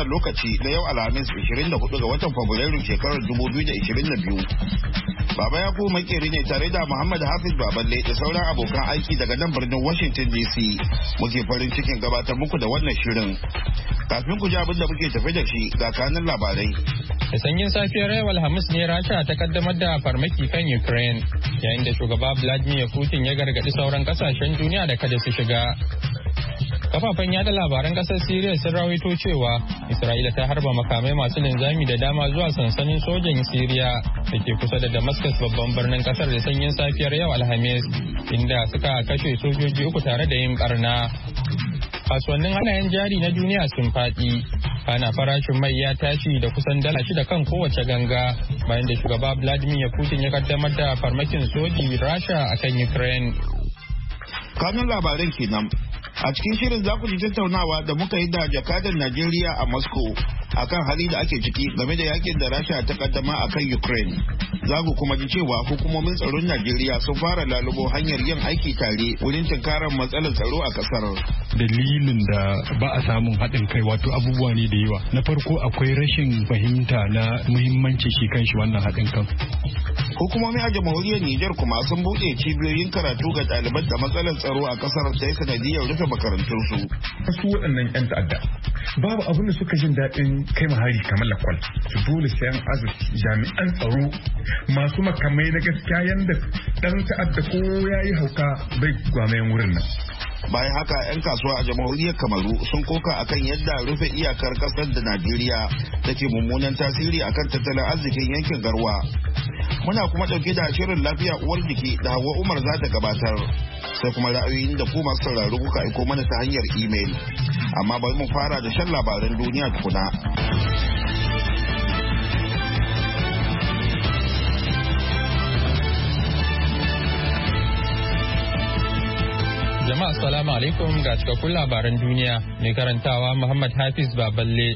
wannan lokaci na yau Alhamis 24 ga watan Fabrairu shekarar 2022. Baba ya kuma makeri ne tare da Muhammad Hafiz Baballe da sauran abokan aiki daga nan birnin Washington DC. Muke farin cikin gabatar muku da wannan shirin. Kafin ku ji abin da muke tafe da shi, ga kanun labarai. Da sanyin safiyar yau Alhamis ne Rasha ta kaddamar da farmaki kan Ukraine, yayin da shugaba Vladimir Putin ya gargaɗi sauran kasashen duniya da kada su shiga. Kafafen yada labaran kasar Siriya sun rawaito cewa Isra'ila ta harba makamai masu linzami da dama zuwa sansanin sojan Siriya da ke kusa da Damascus, babban birnin kasar, da sanyin safiyar yau Alhamis, inda suka kashe sojoji uku tare da yin barna. Kasuwannin hannayen jari na duniya sun faɗi. Kana farashin mai ya tashi da kusan dala 6 kan kowace ganga bayan da shugaba Vladimir Putin ya kaddamar da farmakin soji Rasha akan Ukraine. Kanun labaran kenan. A cikin shirin za ku ji tattaunawa da muka yi da jakadan Najeriya a Moscow akan hali da ake ciki game da yakin da Rasha ta kaddama akan Ukraine. Za ku kuma ji cewa hukumomin tsaron Najeriya sun fara lalubo hanyar yin aiki tare wurin tunkarar matsalar tsaro a kasar. Dalilin da ba a samun haɗin kai, wato abubuwa ne da yawa. Na farko, akwai rashin fahimta na muhimmanci shi kanshi wannan haɗin kan. Hukumomi a jamhuriyar Nijar kuma sun buɗe cibiyoyin karatu ga ɗaliban da matsalar tsaro a kasar ta yi sanadiyar rufe makarantunsu. Su waɗannan 'yan ta'adda babu abin da suka jin daɗin kai hari kamar lakwal. Su dole sai an aza jami'an tsaro masu makamai na gaskiya, yanda ɗan ta'adda ko ya yi hauka bai gwamayen wurin nan. Bayan haka, 'yan kasuwa a jamhuriyar Kamaru sun koka akan yadda rufe iyakar kasar da Najeriya take mummunan tasiri akan tattalin arzikin yankin Garwa. Muna kuma dauke da shirin Lafiya Uwar Jiki da Hawa Umar za ta gabatar, sai kuma ra'ayoyin da ku masu sauraro kuka aiko mana ta hanyar imel. Amma bari mu fara da shan labaran duniya tukuna. Jama'a, assalamu alaikum, ga cikakkun labaran duniya, mai karantawa Muhammad Hafiz Baballe.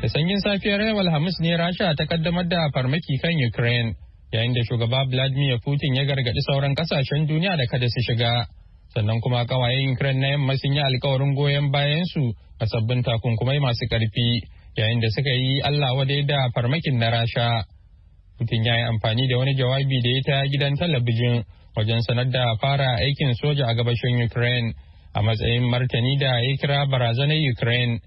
Da sanyin safiyar yau Alhamis ne Rasha ta kaddamar da farmaki kan Ukraine, yayin da shugaba Vladimir Putin ya gargaɗi sauran kasashen duniya da kada su shiga. Sannan kuma kawayen Ukraine na yamma sun yi alkawarin goyon bayan su a sabbin takunkumai masu ƙarfi, yayin da suka yi Allah wadai da farmakin na Rasha. Putin ya yi amfani da wani jawabi da ya ta gidan talabijin wajen sanar da fara aikin soja a gabashin Ukraine a matsayin martani da ya kira barazanar Ukraine.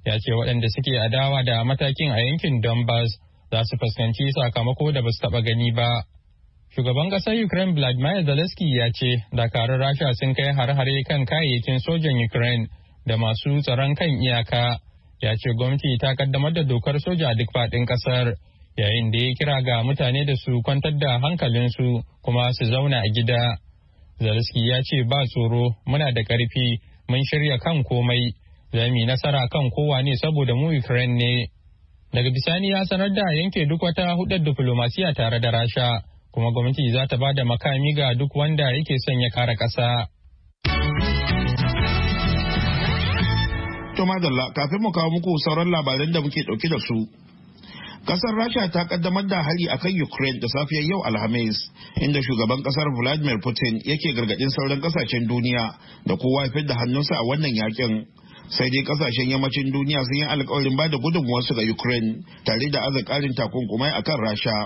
Ya ce waɗanda suke adawa da matakin a yankin Donbass za su fuskanci sakamako da ba su taɓa gani ba. Shugaban ƙasar Ukraine Vladimir Zelensky ya ce dakarun Rasha sun kai har-hare kan kayayyakin sojan Ukraine da masu tsaron kan iyaka. Ya ce gwamnati ta kaddamar da dokar soja a duk faɗin ƙasar, yayin da ya kira ga mutane da su kwantar da hankalinsu kuma su zauna a gida. Zelensky ya ce ba tsoro, muna da ƙarfi, mun shirya kan komai, za mu yi nasara kan kowane saboda mu Ukraine ne. Daga bisani ya sanar da yanke duk wata hudar diflomasiya tare da Rasha, kuma gwamnati za ta ba da makami ga duk wanda yake son ya kare ƙasa. To madalla, kafin mu kawo muku sauran labaran da muke ɗauke da su. Kasar Rasha ta kaddamar da hari akan Ukraine da safiyar yau Alhamis, inda shugaban kasar Vladimir Putin yake gargadin sauran kasashen duniya da kowa ya da hannunsa a wannan yakin. Sai dai kasashen yammacin duniya sun yi alkawarin ba da gudunmuwarsu ga Ukraine tare da aza karin takunkumai akan Rasha.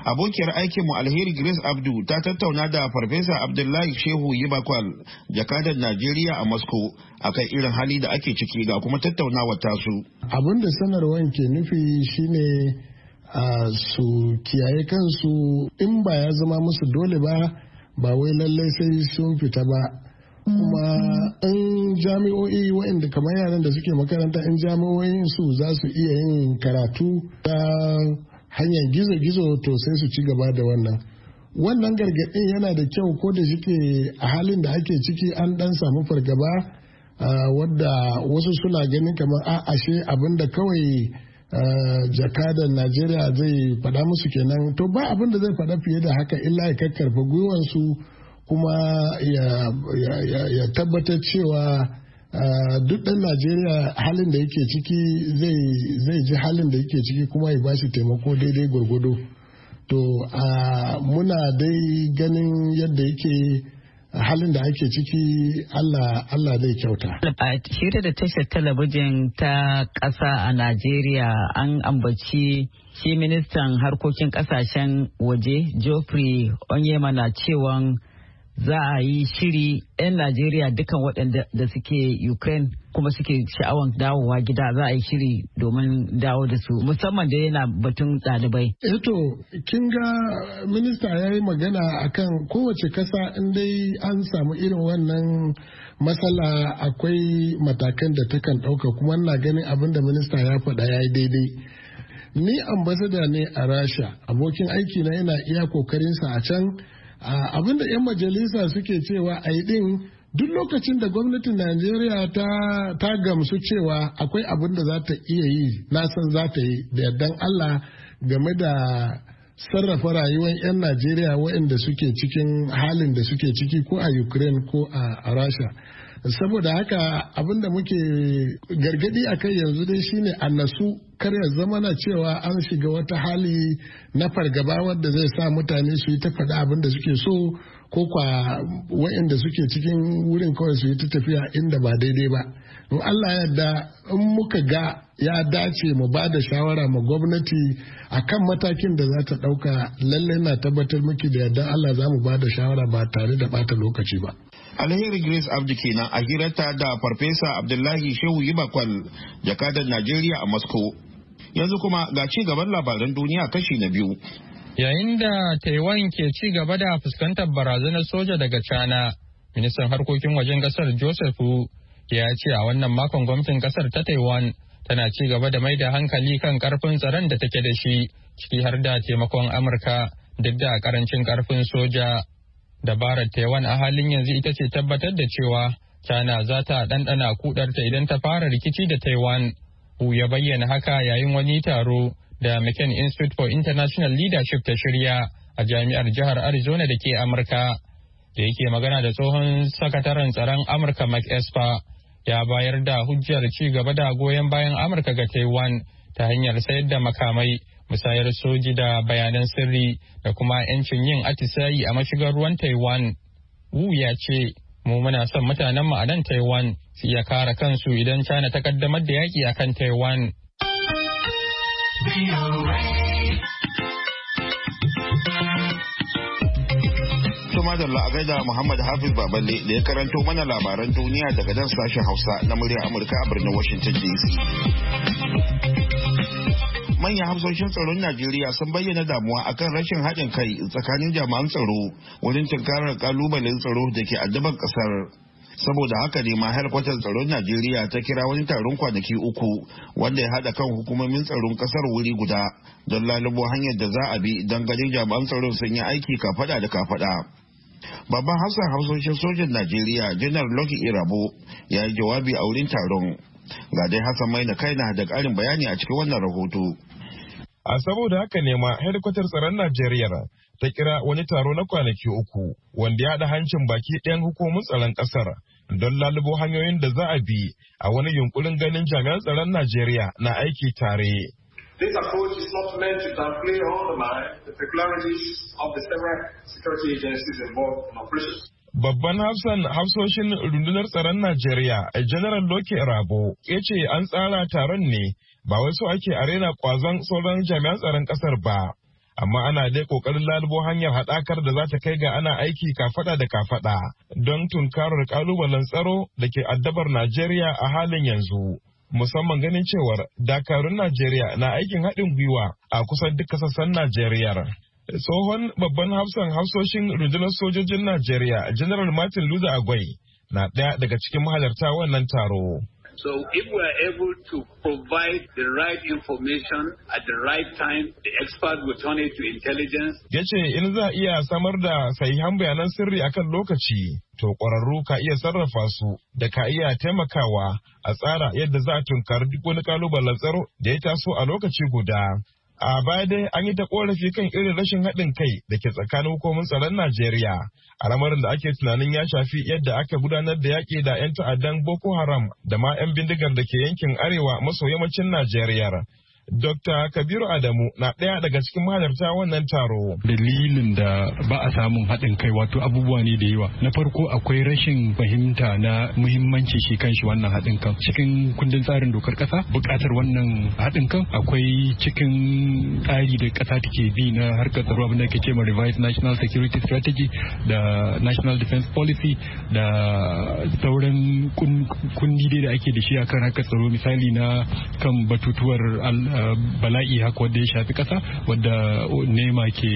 Abokiyar aikinmu Alheri Grace Abdu ta tattauna da Farfesa Abdullahi Shehu Yibakwal, jakadan Najeriya a Moscow, akan irin hali da ake ciki, ga kuma tattaunawar tasu. Abin da sanarwar ke nufi shine su kiyaye kansu, in ba ya zama musu dole ba, ba wai lallai sai sun fita ba. Kuma in jami'o'i, waɗanda kamar yaran da suke makaranta, in jami'o'in su za su iya yin karatu ta hanyar gizo-gizo, to sai su ci gaba da wannan. Wannan gargaɗin yana da kyau, ko da shike a halin da ake ciki an ɗan samu fargaba, wadda wasu suna ganin kamar a ashe abin da kawai jakadan Najeriya zai faɗa musu kenan. To ba abin da zai faɗa fiye da haka illa ya kakkarfa gwiwansu kuma ya tabbatar cewa duk ɗan Najeriya halin da yake ciki zai ji halin da yake ciki kuma ya bashi taimako daidai gwargwado. To muna dai ganin yadda yake. Halin da ake ciki, Allah Allah zai kyauta. A shirya da tashar talabijin ta ƙasa a Najeriya, an ambaci shi ministan harkokin ƙasashen waje Geoffrey Onyema na cewa za a yi shiri 'yan Najeriya dukan waɗanda da suke Ukraine kuma suke sha'awan dawowa gida, za a yi shiri domin dawo da su, musamman da yana batun ɗalibai. Eto, kin ga minista ya yi magana akan kowace kasa, in dai an samu irin wannan matsala akwai matakan da takan ɗauka, kuma na ganin abin da minista ya faɗa ya yi daidai. Ni ambasada ne a Rasha, abokin aiki na yana iya kokarinsa a can. Abin da 'yan majalisa suke cewa a yi din, duk lokacin da gwamnatin Najeriya ta gamsu cewa akwai abin da za ta iya yi, na san za ta yi da yardan Allah game da sarrafa rayuwar 'yan Najeriya waɗanda suke cikin halin da suke ciki, ko a Ukraine ko a Rasha. Saboda haka abin da muke gargadi a kai yanzu dai shine a nasu, kar ya zama na cewa an shiga wata hali na fargaba wadda zai sa mutane su yi ta faɗi abin da suke so, ko kwa waɗanda suke cikin wurin kawai su yi ta tafiya inda ba daidai ba. In Allah yarda, in muka ga ya dace mu ba da shawara ma gwamnati akan matakin da za ta ɗauka, lallai na tabbatar miki da yardan Allah za mu ba da shawara ba tare da bata lokaci ba. Alheri Grace Abdi kenan a hirarta da Farfesa Abdullahi Shehu Yibakwal, jakadan Najeriya a Moscow. Yanzu kuma ga ci gaban labaran duniya kashi na biyu. Yayin da Taiwan ke ci gaba da fuskantar barazanar soja daga China, ministan harkokin wajen kasar Joseph Wu ya ce a wannan makon gwamnatin kasar ta Taiwan tana ci gaba da mai da hankali kan karfin tsaron da take da shi, ciki har da taimakon Amurka, duk da karancin karfin soja. Dabarar Taiwan a halin yanzu ita ce tabbatar da cewa China za ta ɗanɗana kudarta idan ta fara rikici da Taiwan. Wu ya bayyana haka yayin wani taro da McCain Institute for International Leadership ta shirya a jami'ar jihar Arizona da ke Amurka. Da yake magana da tsohon sakataren tsaron Amurka Mark Esper, ya bayar da hujjar ci gaba da goyon bayan Amurka ga Taiwan ta hanyar sayar da makamai, musayar soji da bayanan sirri da kuma 'yancin yin atisayi a mashigar ruwan Taiwan. Wu ya ce, "Mu muna son mutanen mu a nan Taiwan su iya kare kansu idan China ta kaddamar da yaƙi akan Taiwan." Madalla, a gaida Muhammad Hafiz Baballe da ya karanto mana labaran duniya daga nan sashen Hausa na Muryar Amurka a birnin Washington DC. Manyan hafsoshin tsaron Najeriya sun bayyana damuwa akan rashin haɗin kai tsakanin jami'an tsaro wurin tunkarar kalubalen tsaro da ke addaban ƙasar. Saboda haka ne ma helkwatar tsaron Najeriya ta kira wani taron kwanaki 3 wanda ya haɗa kan hukumomin tsaron ƙasar wuri guda don lalubo hanyar da za a bi don ganin jami'an tsaron sun yi aiki kafaɗa da kafaɗa. Babban hafsan hafsoshin sojan Najeriya, Janar Lucky Irabor, ya yi jawabi a wurin taron. Ga dai Hassan Maina Kaina da ƙarin bayani a cikin wannan rahoto. A saboda haka ne ma hedikwatar tsaron Najeriya ta kira wani taro na kwanaki 3 wanda ya haɗa hancin baki ɗayan hukumomin tsaron ƙasar don lalubo hanyoyin da za a bi a wani yunkurin ganin jami'an tsaron Najeriya na aiki tare. This approach is not meant to downplay or undermine the peculiarities of the several security agencies involved in operations. Babban hafsan hafsoshin rundunar tsaron Najeriya, General Lucky Irabor, ya ce an tsara taron ne ba wai so ake a rena kwazon sauran jami'an tsaron kasar ba. Amma ana dai kokarin lalubo hanyar haɗakar da za ta kai ga ana aiki kafada da kafada don tunkarar kalubalen tsaro da ke addabar Najeriya a halin yanzu. Musamman ganin cewar dakarun Najeriya na aikin haɗin gwiwa a kusan duka sassan Najeriya. Tsohon babban hafsan hafsoshin rundunar sojojin Najeriya, General Martin Luther Agwai, na ɗaya daga cikin mahalarta wannan taro. So if we are able to provide the right information at the right time, the expert will turn it to intelligence. Ya ce in za a iya samar da sahihan bayanan sirri akan lokaci, to ƙwararru ka iya sarrafa su da ka iya taimakawa a tsara yadda za a tunkari duk wani kalubalen tsaro da ya taso a lokaci guda. A baya dai an yi ta korafi kan irin rashin haɗin kai da ke tsakanin hukumomin tsaron Najeriya, a lamarin da ake tunanin ya shafi yadda aka gudanar da yaƙi da 'yan ta'addan Boko Haram da ma 'yan bindigar da ke yankin arewa maso yammacin Najeriya. Dr. Kabiru Adamu na ɗaya daga cikin mahalarta wannan taro. Dalilin da ba a samun haɗin kai, wato abubuwa ne da yawa. Na farko, akwai rashin fahimta na muhimmanci shi kanshi wannan haɗin kan. Cikin kundin tsarin dokar ƙasa, buƙatar wannan haɗin kan akwai cikin tsari da ƙasa take bi na harkar tsaro, abin da ake ce ma Revised National Security Strategy da National Defense Policy da sauran kundi dai da ake da shi akan harkar tsaro, misali na kan batutuwar bala'i haka wadda ya shafi kasa, wadda NEMA ke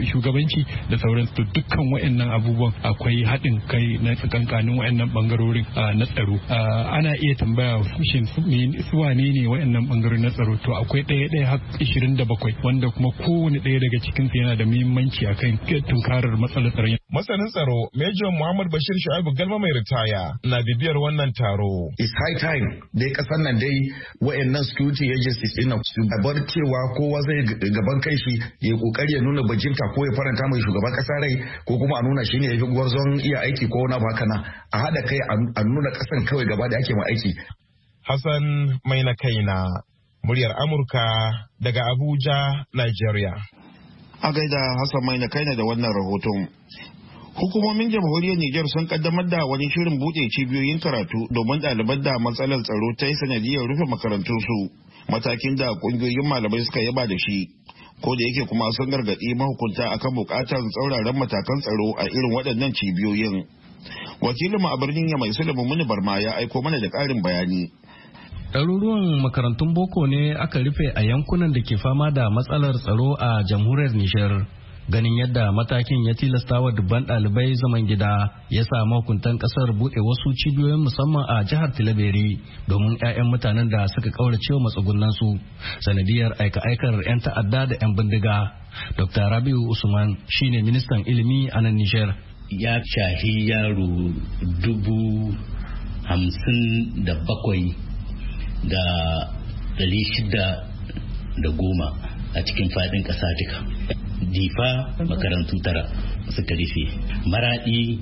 shugabanci da sauransu. Dukkan wayannan abubuwan akwai haɗin kai na tsakankanin wayannan bangarorin na tsaro. Ana iya tambaya, shin su wane ne wayannan bangarorin na tsaro? To, akwai ɗaya ɗaya har 27, wanda kuma kowane ɗaya daga cikin su yana da muhimmanci akan tunkarar matsalar tsaro. Masanin tsaro Major Muhammad Bashir Shu'aibu Galma mai ritaya na bibiyar wannan taro. It's high time dai kasar nan dai wayannan security agencies din su bar cewa kowa zai gaban kai shi ya kokari ya nuna bajinta ko ya faranta mai shugaban kasa rai, ko kuma a nuna shi ne ya fi gwarzon iya aiki ko wani abu haka nan. A haɗa kai a nuna kasan kawai gaba da ake ma aiki. Hassan Mai na Kaina, muryar Amurka daga Abuja, Nigeria. A gaida Hassan Mai na Kaina da wannan rahoton. Hukumomin jamhuriyar Nijar sun kaddamar da wani shirin buɗe cibiyoyin karatu domin ɗaliban da matsalar tsaro ta yi sanadiyar rufe makarantunsu, matakin da ƙungiyoyin malamai suka yaba da shi. Ko da yake kuma sun gargaɗi mahukunta akan buƙatar tsauraran matakan tsaro a irin waɗannan cibiyoyin. Wakilinmu a birnin Yamai, Sulaiman Muni Barma, ya aiko mana da ƙarin bayani. Ɗaruruwan makarantun boko ne aka rufe a yankunan da ke fama da matsalar tsaro a jamhuriyar Nijar. Ganin yadda matakin ya tilasta wa dubban ɗalibai zaman gida ya sa mahukuntan ƙasar buɗe wasu cibiyoyin musamman a jihar Tillabéri domin 'ya'yan mutanen da suka ƙaurace wa matsugunansu sanadiyar aika-aikar 'yan ta'adda da 'yan bindiga. Dr. Rabiu Usman shine ministan ilimi a nan Nijar. Ya shahi yaro 57,610 a cikin faɗin ƙasa duka. Difa, makarantu 9 suka rufe, Maraɗi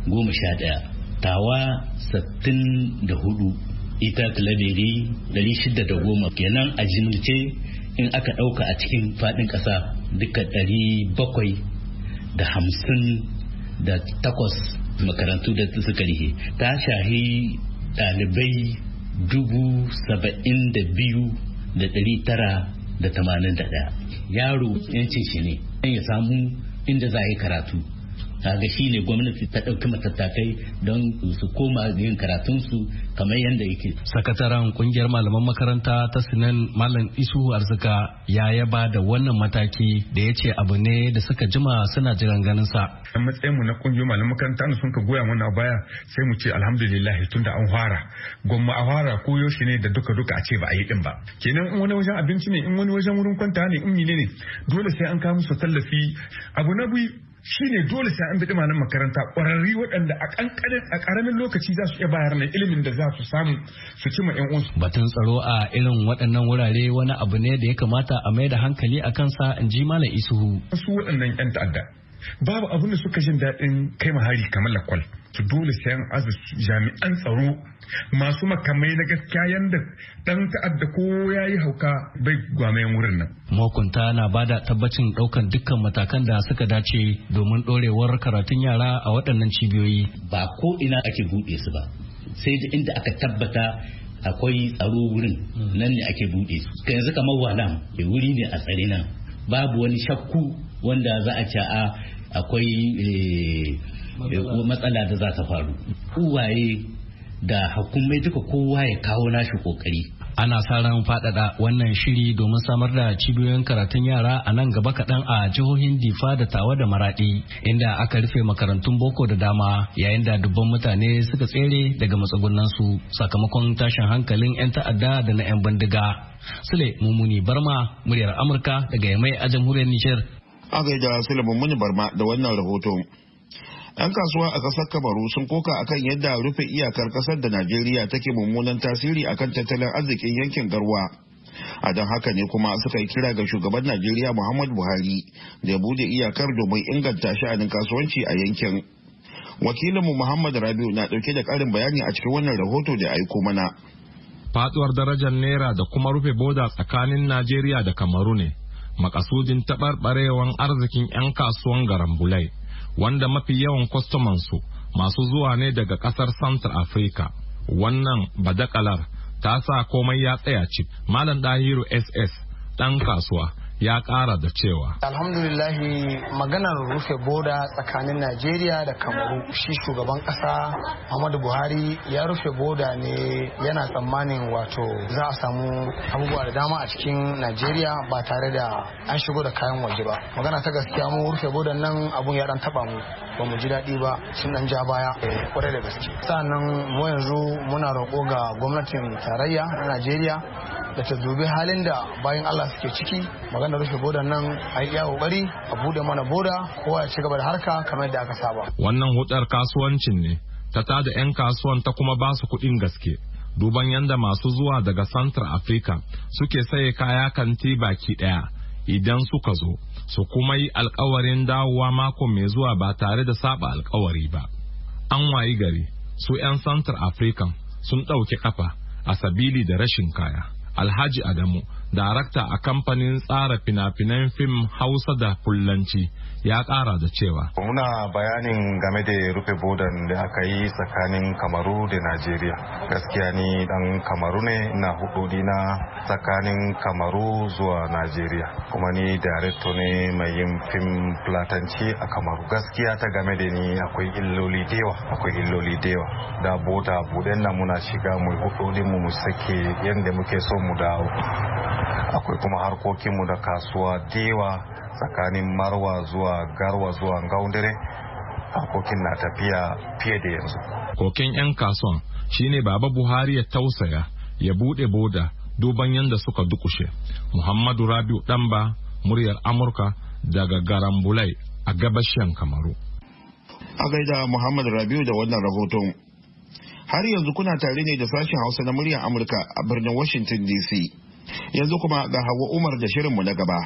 11, Tawa 64, ita Tillabéri 610. Kenan a jimilce in aka ɗauka a cikin faɗin ƙasa duka, 758 makarantu da suka rufe. Ta shahi ɗalibai 72,981. Yaro yancin shi ne ya samu inda za a yi karatu. Kaga shi ne gwamnati ta ɗauki matakai don su koma yin karatunsu kamar yadda yake. Sakataren kungiyar malaman makaranta ta Sinan, Malam Isu Arzika, ya yaba da wannan mataki da ya ce abu ne da suka jima suna jiran ganin sa. A matsayin mu na kungiyar malaman makaranta sun ka goya mana baya, sai mu ce alhamdulillah, tunda an fara. Gwamma a fara ko yaushe ne da duka duka a ce ba a yi din ba. Kenan in wani wajen abinci ne, in wani wajen wurin kwanta ne, in mine ne, dole sai an kawo musu tallafi. Abu na biyu shine dole sai an biɗi malaman makaranta ƙwararri waɗanda a ƙanƙanin a ƙaramin lokaci za su iya bayar na ilimin da za su samu su cima ƴan uwansu. Batun tsaro a irin waɗannan wurare wani abu ne da ya kamata a mai da hankali a kansa, in ji Malam Isuhu. Su waɗannan ƴan ta'adda babu abin da suka jin daɗin kai hari kamar lakwal. Su dole sai an aza jami'an tsaro masu makamai na gaskiya, yanda ɗan ta'adda ko ya yi hauka bai gwamayen wurin nan. Mahukunta na ba da tabbacin ɗaukan dukkan matakan da suka dace domin ɗorewar karatun yara a waɗannan cibiyoyi. Ba ko ina ake buɗe su ba, sai da inda aka tabbata akwai tsaro wurin nan ne ake buɗe su. Yanzu kamar Walam, wuri ne a tsare nan, babu wani shakku wanda za a ce a akwai matsala da za ta faru. Uwaye da hukumai duka, kowa ya kawo nashi kokari. Ana sa ran faɗaɗa wannan shiri domin samar da cibiyoyin karatun yara a nan gaba kaɗan a jihohin Difa da Tawa da Maraɗi, inda aka rufe makarantun boko da dama yayin da dubban mutane suka tsere daga matsugunansu sakamakon tashin hankalin 'yan ta'adda da na 'yan bindiga. Sule Mumuni Barma, muryar Amurka daga Yamai a jamhuriyar Nijar. A gaida Sule Mumuni Barma da wannan rahoton. 'Yan kasuwa a kasar Kamaru sun koka akan yadda rufe iyakar kasar da Najeriya take mummunan tasiri akan tattalin arzikin yankin Garwa. A don haka ne kuma suka yi kira ga shugaban Najeriya Muhammadu Buhari da ya bude iyakar domin inganta sha'anin kasuwanci a yankin. Wakilinmu Muhammad Rabiu na dauke da karin bayani a cikin wannan rahoto da aiko mana. Faduwar darajar naira da kuma rufe boda tsakanin Najeriya da Kamaru ne makasudin taɓarɓarewan arzikin 'yan kasuwan Garambulai, wanda mafi yawan kwastomansu masu zuwa ne daga ƙasar Central Africa. Wannan badakalar ta sa komai ya tsaya cik. Malam Dahiru SS ɗan kasuwa ya ƙara da cewa, Alhamdulillahi, maganar rufe boda tsakanin Najeriya da Kamaru, shi shugaban kasa Muhammadu Buhari ya rufe boda ne yana tsammanin wato za a samu abubuwa da dama a cikin Najeriya ba tare da an shigo da kayan waje ba. Magana ta gaskiya, mu rufe bodan nan abun ya dan taba mu, ba mu ji daɗi ba, sun dan ja baya kwarai da gaske. Sannan mu yanzu muna roƙo ga gwamnatin tarayya na Najeriya da ta dubi halin da bayan Allah suke ciki. Maganar rufe bodan nan, a yi iya kokari a bude mana boda, kowa ya ci gaba da harka kamar yadda aka saba. Wannan hudar kasuwancin ne ta tada 'yan kasuwan ta kuma ba su kuɗin gaske. Duban yanda masu zuwa daga Central Africa suke saye kaya kanti baki ɗaya idan suka zo, su kuma yi alkawarin dawowa mako mai zuwa ba tare da saba alkawari ba. An wayi gari, su 'yan Central African sun ɗauki kafa a sabili da rashin kaya. Alhaji Adamu, darakta a kamfanin tsara fina-finan fim Hausa da Fulanci, ya ƙara da cewa, Muna bayanin game da rufe bodan da aka yi tsakanin Kamaru da Najeriya. Gaskiya ni dan Kamaru ne, ina hudodi na tsakanin Kamaru zuwa Najeriya. Kuma ni director ne mai yin fim Fulatanci a Kamaru. Gaskiya ta game da ni akwai illoli da yawa, akwai illoli da yawa. Da boda buɗen nan muna shiga mu hudodin mu mu sake yadda muke so mu dawo. Akwai kuma harkokinmu da kasuwa dewa tsakanin Marwa zuwa Garwa zuwa Ngaundere, harkokin na tafiya fiye da yanzu. Koken 'yan kasuwan shine Baba Buhari ya tausaya ya bude boda, duban yadda suka dukushe. Muhammadu Rabiu Ɗanba, Muryar Amurka, daga Garambulai a gabashin Kamaru. A gaida Muhammad Rabiu da wannan rahoton. Har yanzu kuna tare ne da sashen Hausa na Muryar Amurka a birnin Washington DC. Yanzu kuma ga Hawa Umar da shirinmu na gaba.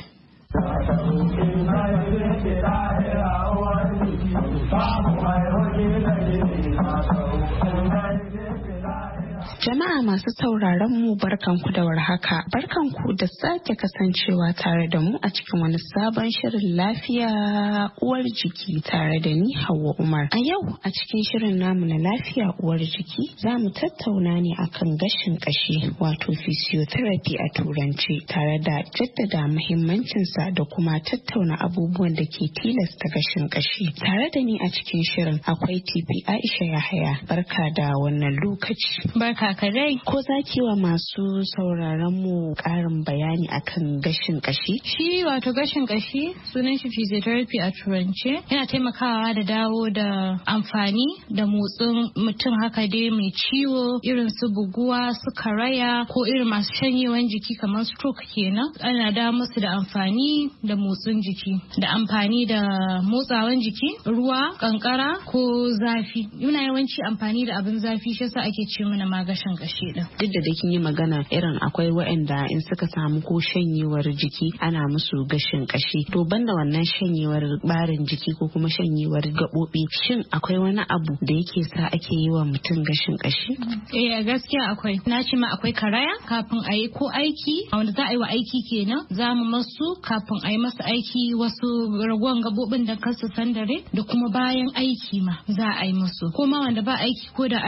Jama'a masu sauraron mu, barkanku da warhaka. Barkanku da sake kasancewa tare da mu a cikin wani sabon shirin Lafiya Uwar Jiki tare da ni, Hauwa Umar. A yau a cikin shirin namu na Lafiya Uwar Jiki za mu tattauna ne akan gashin kashi, wato physiotherapy a Turanci, tare da jaddada muhimmancinsa da kuma tattauna abubuwan da ke tilasta gashin kashi. Tare da ni a cikin shirin akwai TP Aisha Yahaya. Barka da wannan lokaci. Barka ka dai. Ko za ki wa masu sauraron mu ƙarin bayani akan gashin kashi? Shi wato gashin kashi, sunan shi physiotherapy a Turance, yana taimakawa da dawo da amfani da motsin mutum haka dai mai ciwo, irin su buguwa, su karaya, ko irin masu shanyewan jiki kamar stroke kenan. Ana dawo musu da amfani da motsin jiki, da amfani da motsawan jiki, ruwa, kankara ko zafi. Muna yawanci amfani da abin zafi, shi yasa ake ce mana ma gashin kashi din. Duk da kin yi magana irin akwai waɗanda in suka samu ko shanyewar jiki ana musu gashin kashi. To, banda wannan shanyewar barin jiki ko kuma shanyewar gaɓoɓi, shin akwai wani abu da yake sa ake yi wa mutum gashin kashi? Eh, gaskiya akwai. Na ce ma akwai karaya, kafin a yi ko aiki, wanda za a yi wa aiki kenan, za mu masu kafin a yi masa aiki wasu ragon gaɓoɓin da kasu sandare, da kuma bayan aiki ma za a yi musu. Ko ma wanda ba aiki, ko da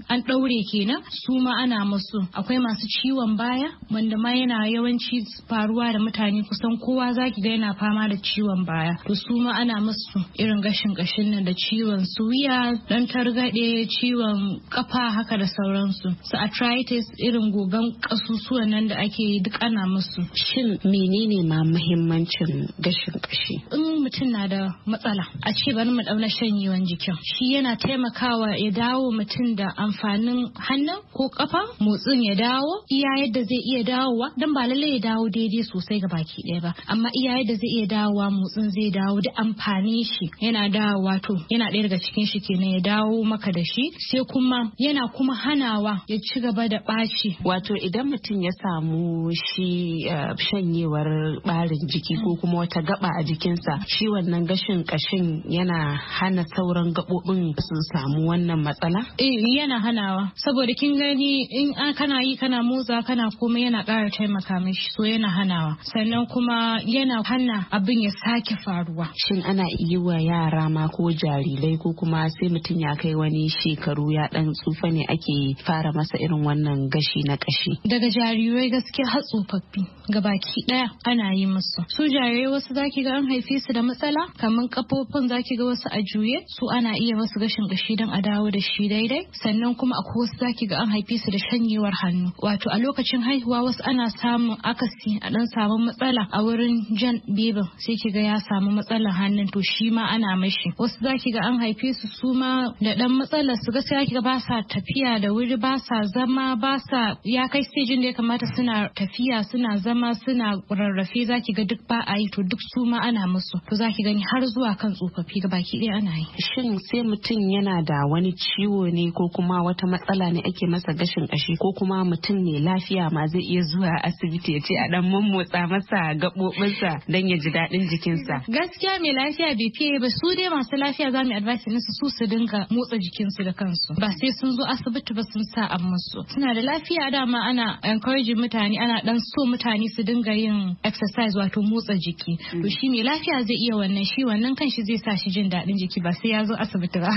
an ɗaure kenan, su ma ana musu. Akwai masu ciwon baya, wanda ma yana yawanci faruwa da mutane, kusan kowa zaki ga yana fama da ciwon baya, to su ma ana musu irin gashin kashin nan, da ciwon suwiya, dan targaɗe, ciwon kafa haka da sauransu, su arthritis, irin gogan kasusuwan nan da ake yi, duk ana musu. Shin menene ma muhimmancin gashin kashi? In mutum na da matsala, a ce bari mu dauna shanyewan jikin, shi yana taimakawa ya dawo mutum da amfanin hannun ko kafa, motsin ya dawo iya yadda zai iya dawowa, dan ba lallai ya dawo daidai sosai ga baki ɗaya ba, amma iya yadda zai iya dawowa, motsin zai dawo da amfanin shi yana dawowa. To, yana ɗaya daga cikin shi kenan, ya dawo maka da shi, sai kuma yana kuma hanawa ya ci gaba da ɓaci. Wato idan mutum ya samu shi shanyewar ɓarin jiki ko kuma wata gaba a jikinsa, shi wannan gashin kashin yana hana sauran gaɓoɓin su samu wannan matsala? Eh, yana hanawa, saboda kin ga gani in kana yi kana motsa kana komai yana ƙara taimaka mishi, so yana hanawa, sannan kuma yana hana abin ya sake faruwa. Shin ana yi wa yara ma ko jarirai, ko kuma sai mutum ya kai wani shekaru ya dan tsufa ne ake fara masa irin wannan gashi na kashi? Daga jarirai gaskiya har tsofaffi gabaki daya ana yi musu. Su jarirai wasu zaki ga an haife su da matsala, kamar kafofin zaki ga wasu a juye, su ana iya masu gashin kashi don a dawo da shi daidai. Sannan kuma akwai wasu zaki ga an haife su da shanyewar hannu, wato a lokacin haihuwa wasu ana samun akasi, a dan samu matsala a wurin jan bebin, sai ki ga ya samu matsalar hannun, to shi ma ana mashi. Wasu zaki ga an haife su su ma da dan matsalar su, gaskiya ki ga ba sa tafiya da wuri, ba sa zama, ba sa ya kai stage da ya kamata suna tafiya, suna zama, suna rarrafe, zaki ga duk ba a yi, to duk su ma ana musu. To zaki gani har zuwa kan tsofaffi ga baki ɗaya ana yi. Shin sai mutum yana da wani ciwo ne ko kuma wata matsala ne ake masa gashin kashi, ko kuma mutum ne lafiya ma zai iya zuwa asibiti ya ce a dan mummotsa masa gaɓoɓinsa don ya ji daɗin jikinsa? Gaskiya mai lafiya bai fiye ba, su dai masu lafiya za mu advice musu su su dinga motsa jikinsu da kansu, ba sai sun zo asibiti ba sun sa an musu. Suna da lafiya dama ana encouraging mutane, ana dan so mutane su dinga yin exercise, wato motsa jiki. To shi mai lafiya zai iya wannan, shi wannan kanshi zai sa shi jin daɗin jiki ba sai ya zo asibiti ba.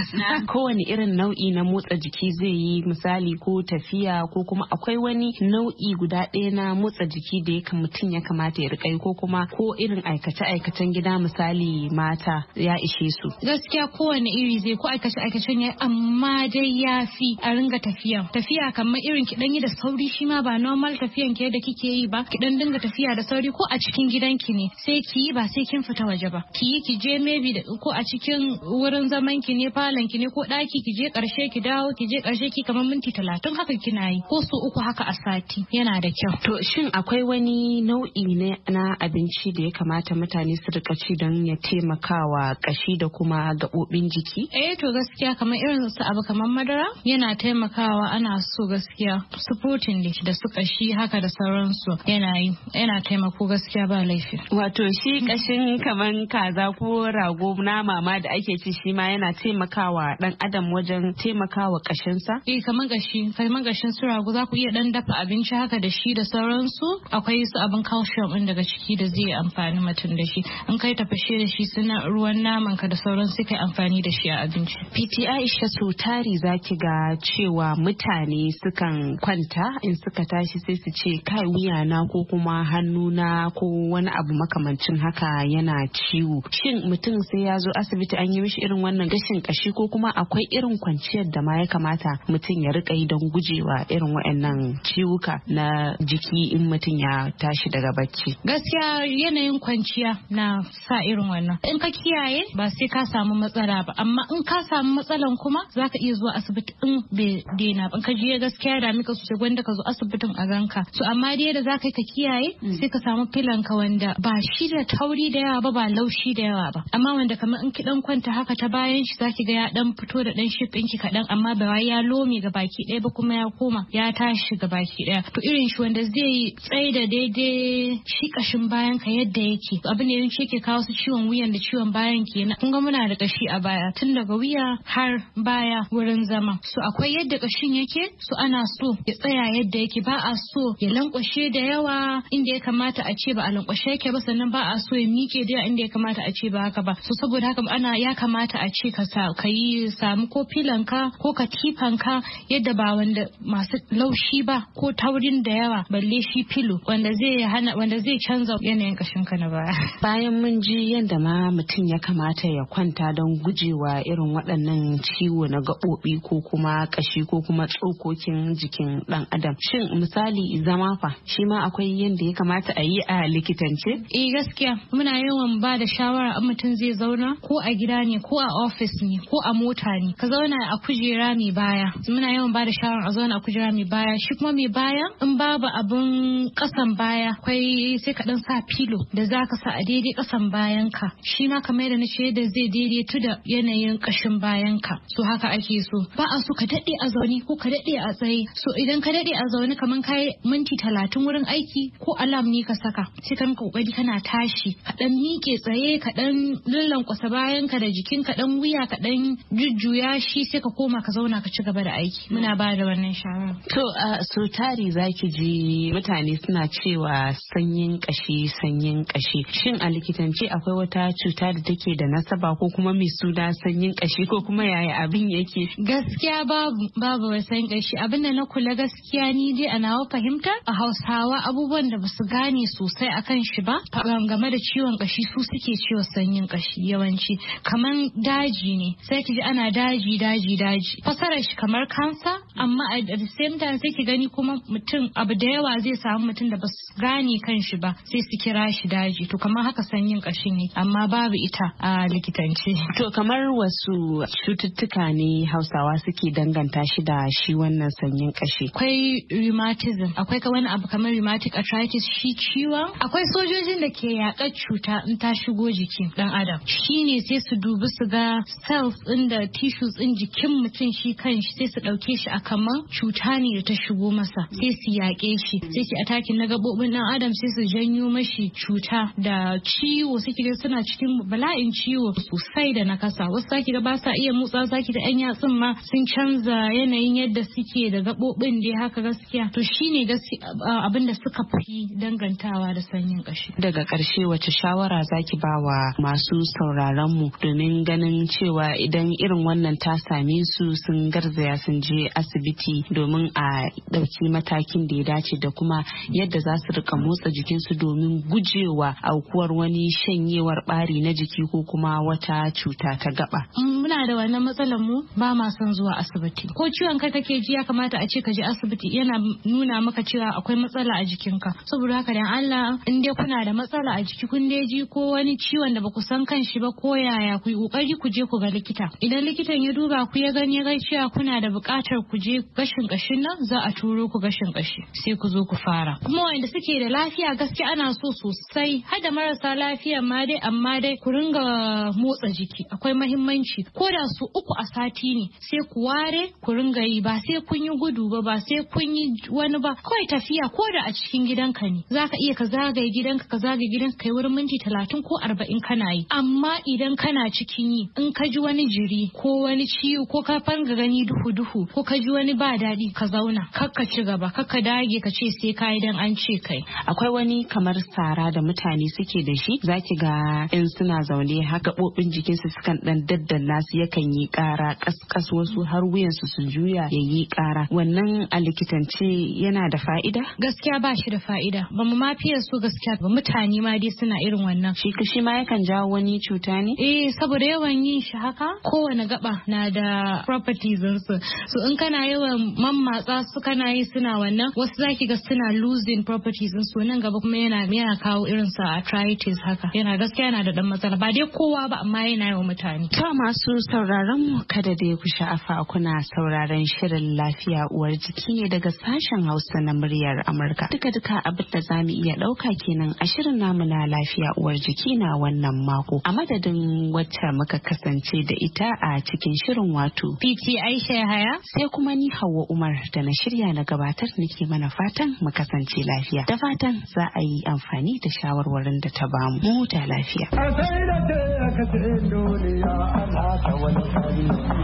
Kowane irin nau'i na motsa jiki zai yi, misali ko tafiya, ko kuma akwai wani nau'i guda ɗaya na motsa jiki da ya mutum ya kamata ya riƙa yi, ko kuma ko irin aikace-aikacen gida misali mata ya ishe su? Gaskiya kowane iri zai, ko aikace-aikacen ya, amma dai ya fi a ringa tafiya. Tafiya kamar irin ki dan yi da sauri, shi ma ba normal tafiyan ke da kike yi ba, ki dan dinga tafiya da sauri ko a cikin gidanki ne sai ki yi, ba sai kin fita waje ba. Ki yi ki je maybe da ko a cikin wurin zaman ki ne, falon ki ne ko daki, ki je karshe ki dawo, ki je karshe ki kamar minti 30 haka kina yi, ko so 3 haka a sati, yana da kyau. To shin akwai wani nau'i ne na abinci da ya kamata mutane su rika ci don ya taimakawa kashi da kuma gaɓoɓin jiki? Eh to gaskiya kamar irin su abu kamar madara yana taimakawa, ana so gaskiya su protein da su kashi haka da sauransu yana yi, yana taimako gaskiya ba laifi. Wato shi kashin kaman kaza ko rago nama ma da ake ci shi ma yana taimakawa dan adam wajen taimakawa kashinsa? Eh kaman gashi, kaman gashin su rago za ku iya dan dafa abinci haka da shi da sauransu. Akwai su abin calcium din daga ciki da zai amfani mutum da shi. In kai tafashe da shi suna ruwan naman ka da sauran sai kai amfani da shi a abinci. PT Aisha, so tari zaki ga cewa mutane sukan kwanta in suka tashi sai su ce kai wuyana ko kuma hannuna ko wani abu makamancin haka yana ciwo. Shin mutum sai ya zo asibiti an yi mishi irin wannan gashin kashi, ko kuma akwai irin kwanciyar da ma ya kamata mutum ya rika yi don gujewa irin waɗannan ciwuka na jiki in mutum ya tashi daga bacci? Gaskiya yanayin kwanciya na sa irin wannan. In ka kiyaye ba sai ka samu matsala ba, amma in ka samu matsalan kuma zaka iya zuwa asibiti in bai daina ba. In ka je gaskiya da mika sosai gwanda ka zo asibitin a ganka. So amma dai da zaka yi ka kiyaye sai ka samu filan ka wanda ba shi da tauri da yawa ba, ba laushi da yawa ba, amma wanda kamar in ki dan kwanta haka ta bayan shi zaki ga ya dan fito da dan shif ɗinki kaɗan, amma ba wai ya lome ga baki ɗaya ba kuma ya koma ya tashi ga baki ɗaya. To irin shi wanda zai tsaye da daidai shi kashin bayan ka yadda yake. Abin da yawanci yake kawo su ciwon wuyan da ciwon bayan kenan. Kun ga muna da kashi a baya tun daga wuya har baya wurin zama. So akwai yadda kashin yake, so ana so ya tsaya yadda yake, ba a so ya lankwashe da yawa inda ya kamata a ce ba a lankwashe yake ba, sannan ba a so ya miƙe da yawa inda ya kamata a ce ba haka ba. So saboda haka ana ya kamata a ce ka yi samu ko filanka ko katifanka yadda ba wanda masu laushi ba ko taurin da yawa, balle shi filo wanda zai hana, wanda zai canza yanayin kashinka na baya. Bayan mun ji yadda ma mutum ya kamata ya kwanta don gujewa irin waɗannan ciwo na gaɓoɓi ko kuma kashi ko kuma tsokokin jikin ɗan adam, shin misali zama fa shi ma akwai yadda ya kamata a yi a likitance? Eh gaskiya muna yawan ba da shawara in mutum zai zauna ko a gida ne ko a ofis ne ko a mota ne, ka zauna a kujera mai baya. Muna yawan ba da shawara a zauna a kujera mai baya. Shi kuma mai baya in babu abun kasan baya akwai sai ka dan sa filo da zaka sa a daidai kasan bayan ka, shi ma kamar yadda nace yadda zai daidaitu da yanayin kashin bayan ka. So haka ake so, ba a so ka dade a zaune ko ka dade a tsaye. So idan ka dade a zaune kamar kai minti 30 wurin aiki ko alarm ne ka saka, sai ka kokari kana tashi ka dan miƙe tsaye, ka dan lallankwasa bayan ka da jikin ka, dan wuya ka dan jujjuya shi, sai ka koma ka zauna ka ci gaba da aiki. Muna ba da wannan shawara. To so tari zaki ji mutane suna cewa sanyin kashi, sanyin kashi. Shin a likitance akwai wata cuta da take da nasaba ko kuma mai suna sanyin kashi, ko kuma yaya abin yake? Gaskiya babu wai sanyin kashi. Abin da na kula gaskiya ni dai a nawa fahimta, a Hausawa abubuwan da basu gane sosai akan shi ba game da ciwon kashi su suke cewa sanyin kashi yawanci. Kaman daji ne, sai ki ji ana daji daji daji. Fasarar shi kamar kansa, amma at the same time sai ki gani kuma mutum abu da yawa zai samu mutum da basu gane kan shi ba sai su kira shi daji. To kamar haka sanyin kashi ne, amma babu ita a likitance. To kamar wasu cututtuka ne Hausawa suke danganta shi da shi wannan sanyin kashi? Akwai rheumatism, akwai wani abu kamar rheumatic arthritis, shi ciwon akwai sojojin da ke yaƙar cuta in ta shigo jikin dan adam, shine sai su dubi su ga cells ɗin da tissues ɗin jikin mutum shi kanshi, sai su ɗauke shi a kaman cuta ne da ta shigo masa, sai su yaƙe shi, sai su attacking na gaɓoɓin dan adam, sai su janyo mashi cuta da ciwo, sai kiga suna cikin bala'in ciwo sosai da nakasa. Wasu zaki ga ba sa iya motsa, zaki da yan yatsun ma sun canza yanayin yadda suke da gaɓoɓin dai haka gaskiya. To shine gaskiya abin da suka fi dangantawa da sanyin kashi. Daga ƙarshe, wace shawara zaki ba wa masu sauraron mu domin ganin cewa idan irin wannan ta same su sun garzaya sun je asibiti domin a ɗauki matakin da ya dace, da kuma yadda za su rika motsa jikinsu domin gujewa aukuwar wani shanyewar ɓari na jiki ko kuma wata cuta ta gaba? Muna da wannan matsalar, mu ba ma son zuwa asibiti. Ko ciwon kai kake ji, ya kamata a ce ka je asibiti, yana nuna maka cewa akwai matsala a jikinka. Saboda haka dan Allah, in dai kuna da matsala a jiki, kun dai ji ko wani ciwon da baku san kan shi ba ko yaya, ku yi kokari ku je ku ga likita. Idan likitan ya duba ku ya gani ya ga cewa kuna da buƙatar ku je gashin kashin nan, za a turo ku gashin kashi, sai ku zo ku fara. Kuma wanda suke da lafiya, gaskiya ana so sosai, har da marasa lafiya ma dai, amma dai ku ringa motsa jiki, akwai mahimmanci. Ko da su 3 a sati ne, sai ku ware ku ringa yi, ba sai kun yi gudu ba, ba sai kun yi wani ba, kawai tafiya ko da a cikin gidanka ne, zaka iya ka zagaye gidanka, ka zagaye gidanka kai wurin minti 30 ko 40 kana yi. Amma idan kana cikin yi, in ka ji wani jiri ko wani ciwo ko ka fanga gani duhu duhu ko ka ji wani ba daɗi, ka zauna, kar ka ci gaba, kar ka dage ka ce sai ka yi dan an ce kai. Akwai wani kamar sara da mutane suke da shi, zaki ga in suna zaune haka gaɓoɓin jikinsu sukan dan daddanna su, yakan yi ƙara kaskas, wasu har wuyansu su juya ya yi ƙara. Wannan a likitance yana da fa'ida? Gaskiya ba shi da fa'ida, ba mu ma fiye so gaskiya ba, mutane ma dai suna irin wannan. Shi ma yakan jawo wani cuta ne? Eh, saboda yawan yin shi haka, kowane gaba na da properties su. So in kana yawan mammatsa su kana yi suna wannan, wasu zaki ga suna losing properties su, nan gaba kuma yana kawo irin sa arthritis haka. Yana gaskiya yana da dan matsala, ba dai kowa ba, amma yana yi wa mutane. To masu sauraron mu, kada dai ku sha'afa, kuna sauraron shirin Lafiya Uwar Jiki ne daga sashen Hausa na Muryar Amurka. Duka duka abin da zamu iya ɗauka kenan a shirin namu na Lafiya Uwar Jiki na wannan mako. A madadin wacce muka kasance da ita a cikin shirin, wato PT Aisha Yahaya, sai kuma ni Hauwa Umar da na shirya na gabatar, nake mana fatan mu kasance lafiya. Da fatan za a yi amfani da shawarwarin da ta bamu. Mu huta lafiya.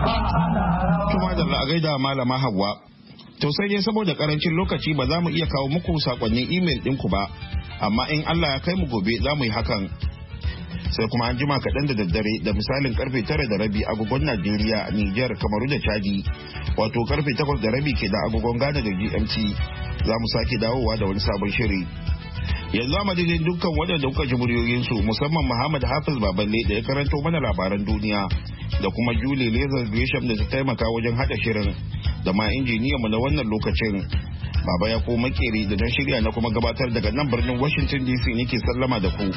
Tuma da a gaida Malama Hauwa. To sai dai saboda karancin lokaci ba za mu iya kawo muku sakonnin imel ɗinku ba, amma in Allah ya kai mu gobe za mu yi hakan. Sai kuma an jima kaɗan da daddare, da misalin karfe 9:30 agogon Najeriya, Nijar, Kamaru da Chadi, wato karfe 8:30 ke da agogon Ghana da GMT, za mu sake dawowa da wani sabon shiri. Yanzu a madadin dukkan waɗanda kuka ji muryoyinsu, musamman Muhammad Hafiz Baballe da ya karanto mana labaran duniya, da kuma Julie Lazar Gresham da ta taimaka wajen haɗa shirin, da ma injiniyanmu na wannan lokacin. Baba ya ko makeri da don shirya na kuma gabatar daga nan birnin Washington DC nake sallama da ku.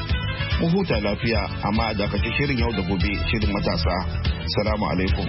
Mu huta lafiya, amma a dakaci shirin yau da gobe, shirin matasa. Salamu alaikum.